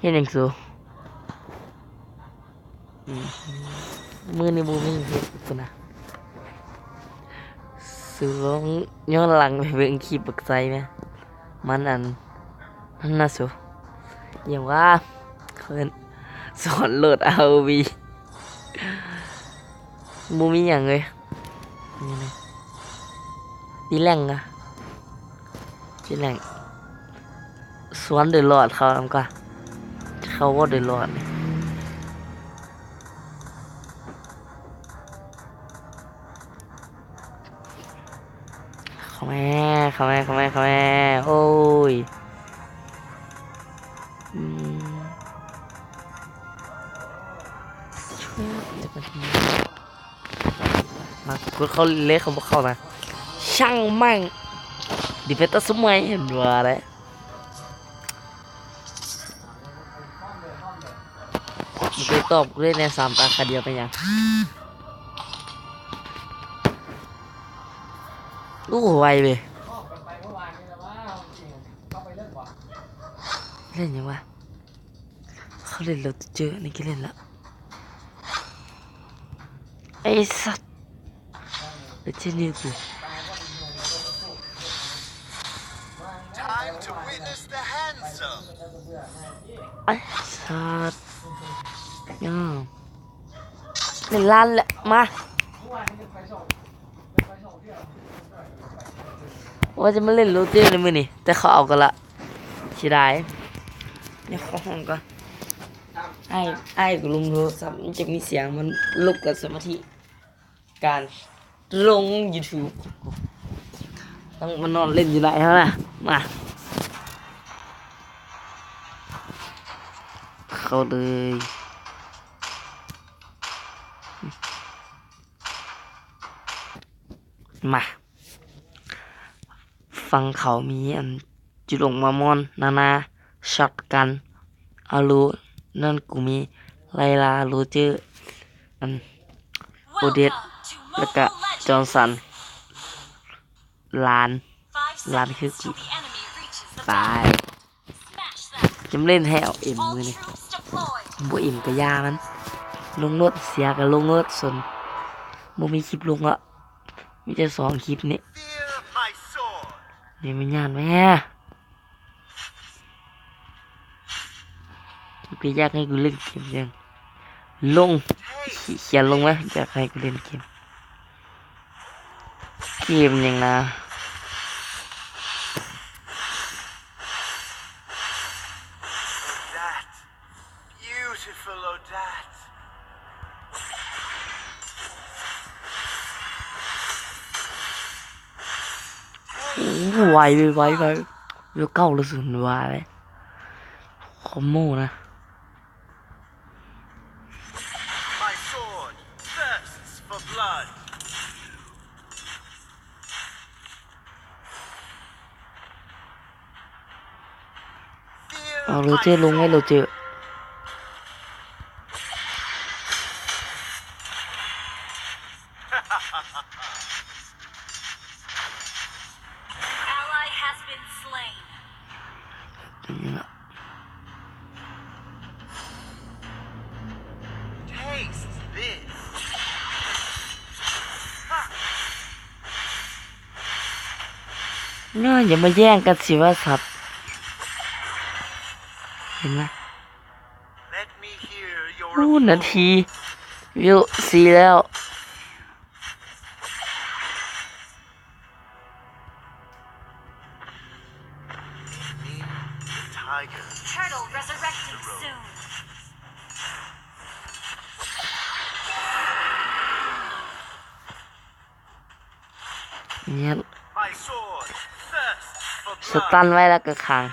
ເຮັດຫຍັງສູ? ອືມ ມື້ນີ້ບໍ່ມີເຮັດພຸ້ນນະ. ສູລອງຍ້ອນຫຼັງໄປເບິ່ງຄລິບບັກໄຊແມະ. ມັນອັນ ນັ້ນນະສູ ຫຍັງວະ ເຂົາເອີ້ນສອນໂຫຼດ ອາຣ໌ໂອວີ ບໍ່ມີຫຍັງເລີຍ. ນີ້ນະ ຕີແຫຼງກະ ທີແລກຊວນເດີລອດເຂົ້ານຳກວ່າ ເຂົ້າບໍ່ເດີລອດນີ້. ເຂົ້າແມະ ເຂົ້າແມະ ເຂົ້າແມະ ເຂົ້າແມະ. ໂອ້ຍ ອືມ ມາກົດເຂົ້າເລີຍ ເຂົາບໍ່ເຂົ້ານະ ຊ່າງແມ່ງ ດີເຟນເຕີສະໄໝ ເຫັນວ່າໄດ໋. ບໍ່ໄປຕອບເລີຍແນ່ ສາມຕາຄາດຽວເປັນຫຍັງ? ໂອ້ ໄວເວີຍ ເລ່ນຫຍັງວະ? ເຂົາເລ່ນໂຣເຈີ ນີ້ກະເລ່ນລະ ໄອ້ສັດ ໂຣເຈີ ນີ້ກູ Time to witness the handsome. ໄອ້ສັດ ເອີ ເປັນລ້ານແຫຼະ ມາ ວ່າຈະມາເລ່ນໂຣເຈີໃນມື້ນີ້ ແຕ່ເຂົາເອົາກັນລະ ເສຍດາຍ. ດຽວເຂົ້າຫ້ອງກ່ອນ ອ້າຍ ອ້າຍກໍລົງໂທລະສັບ ມັນຈະມີສຽງ ມັນລົບກັບສະມາທິການລົງຢູທູບ. ຕ້ອງມານອນເລ່ນຢູ່ໃນຫັ້ນນະ ມາ ເຂົ້າເລີຍ. ມາ ຝັ່ງເຂົາມີອັນ ຈຸລົງມາມອນ ນານາ ຊັອດກັນ ອາໂລ ນັ້ນ ກູມີ ໄລລາ ໂຣເຈີ ອັນ ໂອເດັດ ແລ້ວກະ ຈອນສັນ ຫຼານ ຫຼານຄືກູ ຕາຍ. ຈຳເຫຼັ້ນໃຫ້ເອົາເອັມມື້ນີ້ ບໍ່ເອັມກະຢ່າມັນ ລົງໂລດ ເສຍກະລົງໂລດ ສົນ ບໍ່ມີຄລິບລົງລະ ມີແຕ່ສອງຄລິບນີ້. ນີ້ມັນຍານແມະ ກະຢາກໃຫ້ກູເລ່ນເກມຫຍັງ ລົງ ຂຽນລົງມາ ຢາກໃຫ້ກູເລ່ນເກມ ເກມຫຍັງນະ? Beautiful Odette. ໂອ້ ໄວ ໄວ ໄວ ເວວເກົ້າແລ້ວ ສູນວ່າເລີຍ ຄອມໂມນະ. My sword thirsts for blood. ເອົາໂຣເຈີລົງໄວ້ ໂຣເຈີ. Ally has been slain. Taste this. ເນາະ ຢ່າມາແຍ່ງກັນຊິວ່າສັດ ເຫັນໄໝ? Let me hear your ໂອ້ applause. ນາທີ ເວວສີ່ແລ້ວ. Meet the tiger. Turtle resurrecting soon. ເນຍ My sword thirsts for ສະຕັນ blood. ໄວ້ແລ້ວກໍຂັງ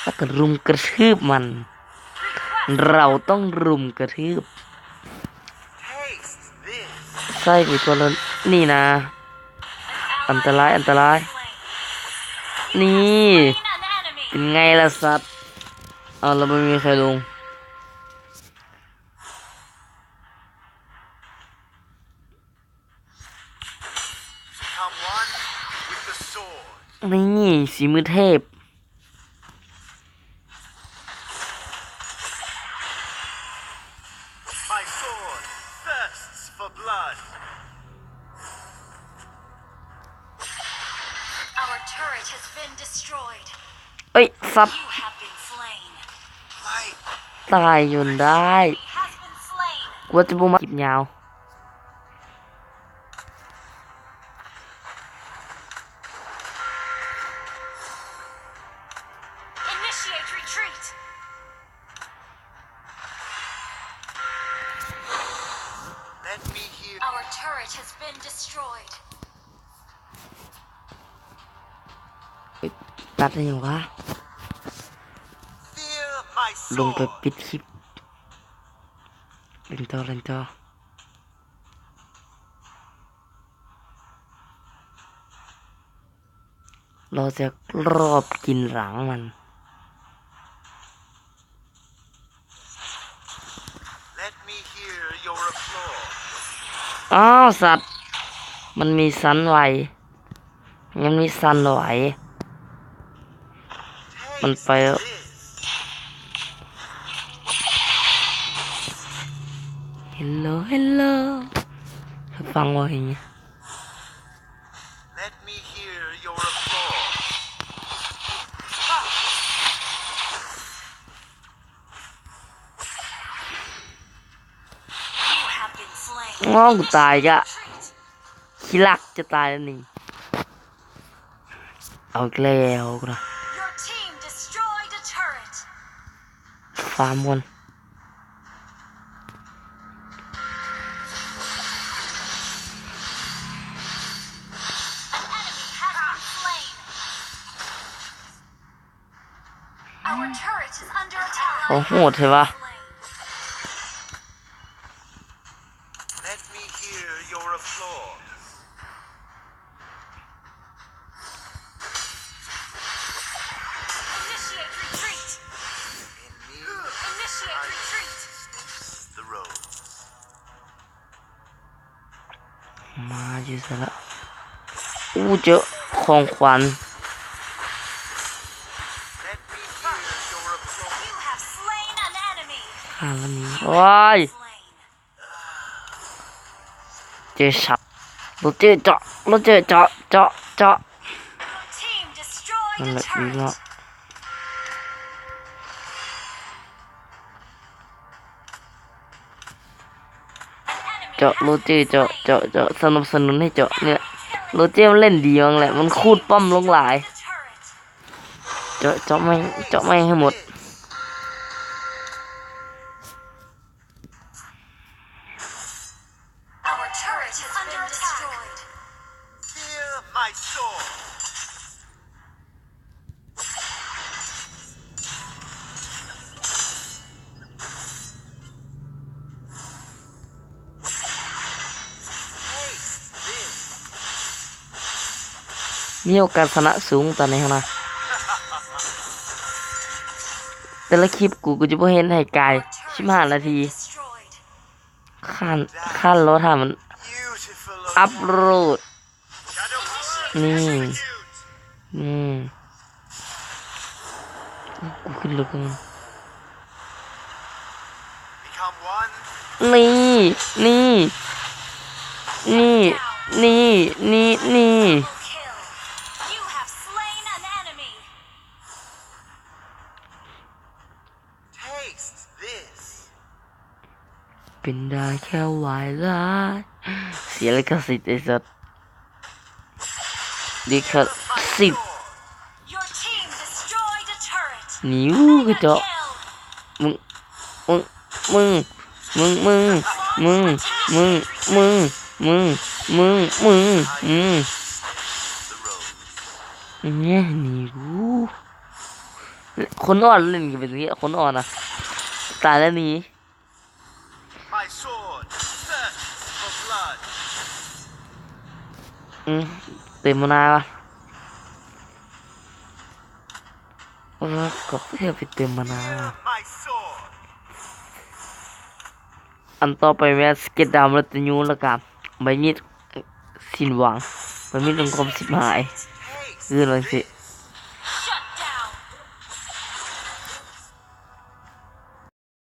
ແລ້ວກໍລຸມກະທືບມັນ Request ເຮົາຕ້ອງລຸມກະທືບ. Taste this. ໃສ່ໄປກ່ອນແລ້ວ ນີ້ນະ ອັນຕະລາຍ ອັນຕະລາຍ ນີ້ ເປັນໄງລະສັດ ເອົາລະບໍ່ມີໃຄລົງ. Become one with the sword. ນີ້ ສີມືເທບ. Been destroyed. ເອີຍ ສັດ You have been slain. ຕາຍຈົນໄດ້ Has been slain. ກວ່າຈະບໍ່ມາຄລິບຍາວ. Initiate retreat. Let me hear. Our turret has been destroyed. ຕັດໄດ້ຫຍັງວະ? Feel my sword. ລົງໄປປິດຄລິບ. ຫຼິ້ນຕໍ່ ຫຼິ້ນຕໍ່. ລໍຈັກລອບກິນຫຼັງມັນ. Let me hear your applause. ອ້າວ ສັດ ມັນມີສັ່ນໄຫວ ຍັງມີສັ່ນໄຫວ ມັນໄປແລ້ວ. Taste this. Hello Hello ເຂົາຟັງບໍ່ເຫັນ. Let me hear your applause. ງອກຕາຍກະ ຂີ້ລັກຈະຕາຍແລ້ວນີ້ ເອົາອີກແລ້ວນະ. Your team destroyed a turret. ຟາມກ່ອນ. An enemy has been slain. Our turret is under attack. ໂອ້ ໂຫດແທ້ວະ. Let me hear your applause. Initiate retreat. In me, initiate retreat. The road. ມາຢູ່ໃສລະ? ອູ້ ເຈີຂອງຂວັນ. Let me hear your applause. You have slain an enemy. ຂ້າລະນີ້ ໂອ້ຍ slain. ເຈີຊັບ ໂຣເຈີເຈາະ ໂຣເຈີເຈາະ ເຈາະ ເຈາະ. Your team destroyed a turret. ເຈາະ ໂຣເຈີເຈາະ ເຈາະ ເຈາະ ສະໜັບສະໜູນໃຫ້ເຈາະນີ້ແຫຼະ. ໂຣເຈີມັນຫຼິ້ນດີມາກແຫຼະ ມັນຂູດປ້ອມລົງຫຼາຍ. ເຈາະ ເຈາະແມ່ງ ເຈາະແມ່ງໃຫ້ໝົດ. Our turret has been destroyed. Feel my sword. ມີໂອກາດຊະນະສູງຕອນນີ້ຫັ້ນນະ. ແຕ່ລະຄລິບກູກໍຈະບໍ່ເຫັນໃຫ້ກາຍສິບຫ້ານາທີ. ຂ້ານ ຂ້ານລໍຖ້າມັນອັບໂຫຼດ. ນີ້ ນີ້ ກູຂຶ້ນລົດກັນ. ນີ້ ນີ້ ນີ້ ນີ້ ນີ້ ນີ້. Taste this. ເປັນໄດ້ແຄ່ວາຍຫຼາຍ ເສຍລິຂະສິດໄອ້ສັດ ລິຂະສິດ. ນີ້ ອູ້ ກະຈອກ ມຶງ ມຶງ ມຶງ ມຶງ ນີ້ ນີ້ ອູ້ ຄົນອ່ອນຫຼິ້ນກະເປັນຈັ່ງຊີ້ ຄົນອ່ອນນະ ຕາຍແລ້ວນີ້. My sword thirsts for blood. ອືມ ເຕີມມານາວະ ເອີ ກໍເພື່ອໄປເຕີມມານາ. Feel my sword. ອັນຕໍ່ໄປແມ່ນສະເກັດດຳ ແລະ ຕະຍູ ແລ້ວກະໃບມີດ ສິ້ນຫວັງ ມັນມີລົງຄວາມສິບຫາຍ ຄືວ່າຊິ